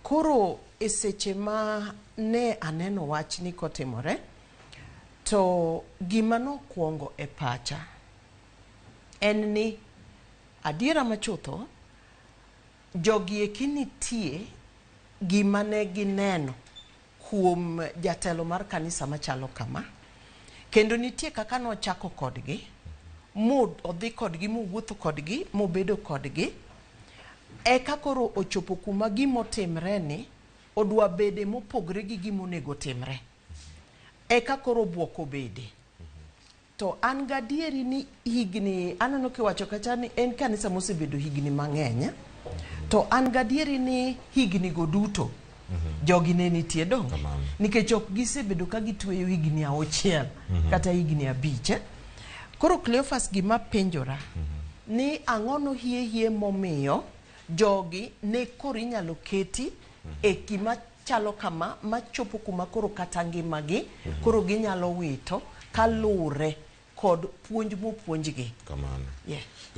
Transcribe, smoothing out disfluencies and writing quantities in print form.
Koro e seche ma ne aneno wachni kotimore, to gima nokwongo e pacha en ni adiera machutho jogi eki nitie gima ne gineno kuom jatelo mar kanisa machalo kama, kendo nitie kaka nochako kodgi mo odhi kodgi mowuotho kodgi mobedo kodgi, eka koro ochopo kuma gimotimre ni odwa bede mopogre gi gimonego timre, eka koro buok obede. To an gadieri ni higni aneno kiwacho kacha ni en kanisa mosebedo higni mang'eny, to an gadieri ni higni go duto jogi ne nitie donge? Kamano. Nikech ok gisebedo ka gitweyo higni 6 kata higni 5, eh? Koro Cleophas, gima penjora ni ang'o no hie hie momiyo jogi ne koro inyalo keti e gima chalo kama machopo kuma koro kata ngimagi koro ginyalo wito kalure kod puonj mopuonjgi. Kamano. Yeah.